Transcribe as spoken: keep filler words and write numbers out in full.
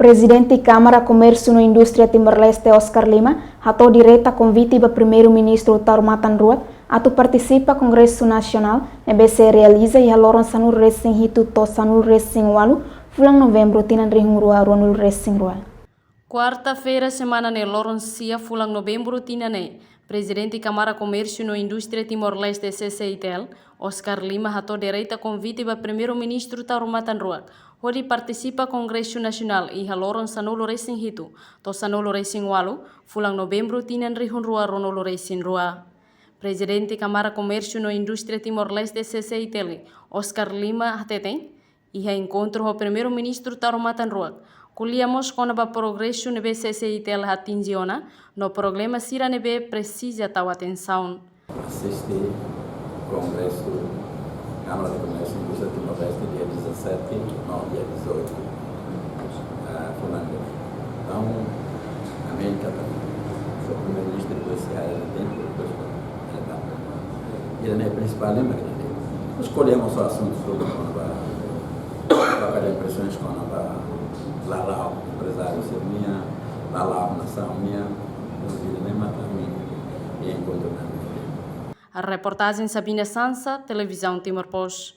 Prezidente Kámara Komérsiu no Indústria Timor-Leste, Oscar Lima, hato'o direta konvite ba Primeiru-Ministru Taur Matan Ruak atu partisipa Kongresu Nasionál ne'ebé sei realiza iha loron sanulu-resin-hitu to'o sanulu-resin-ualu fulan Novembru tinan rihun rua ruanulu-resin-rua. Kuarta-feira semana ne'e, loron sia fulan Novembru tinan ne'e, Prezidente Kámara Komérsiu no Indústria Timor-Leste, C C I T L, Oscar Lima, hato'o direta konvite ba Primeiru-Ministru Taur Matan Ruak hodi partisipa Kongresu Nasionál iha loron sanulu-resin-hitu to'o sanulu-resin-ualu fulan Novembru tinan rihun rua ruanulu-resin-rua. Prezidente Kámara Komérsiu no Indústria Timor-Leste, C C I T L, Oscar Lima, hateten, iha enkontru ho Primeiru-Ministru Taur Matan Ruak, ko'alia mós kona-ba progresu ne'ebé C C I T L atinje ona, no problema sira ne'ebé presiza tau atensaun. Asiste Kongresu Kámara de Komérsiu e Indústria Timor-Leste dia dezassete, no dia dezoito, ah, fulan ne'e. Entaun, ami hatene, o Primeiru-Ministru depois se há tempo, depois ele tá. Ida-ne'e prinsipál, lembra que ele, nós ko'alia mós asuntu kona-ba, troka de impressões kona-ba lala'ok emprezáriu sira-nian, lala'ok nasaun nian, ida-ne'e mata ami iha enkontru ne'e. Reportajen Sabina Sansa, Televizaun Timor Post.